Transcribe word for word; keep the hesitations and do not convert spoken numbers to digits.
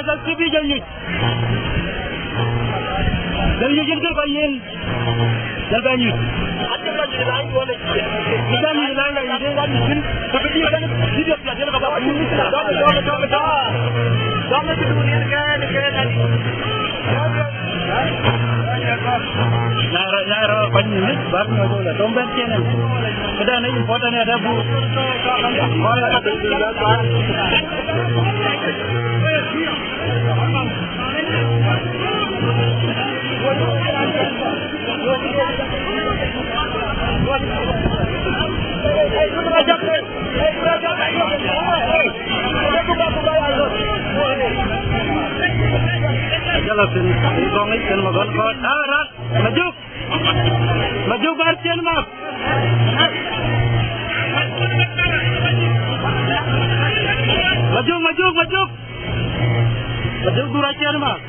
Jal kë bï jal nyuc. Jal nyuc yen kë kɔc yen. Jal bɛ nyuc. Jal nyuc la yï de. Nyai rɔ, nyai rɔ, kɔc nyuc, bäk nyuc la. Dom bɛ̈n ciënë. Këdäŋ ë important ya dɛ buk. Jalo sin, gong ic, kën ma gɔn kɔɔt. Ah, rat, Majuk. Majuk, bär cien mak. Majuk, Majuk, Majuk. Majuk, dhura cien mak.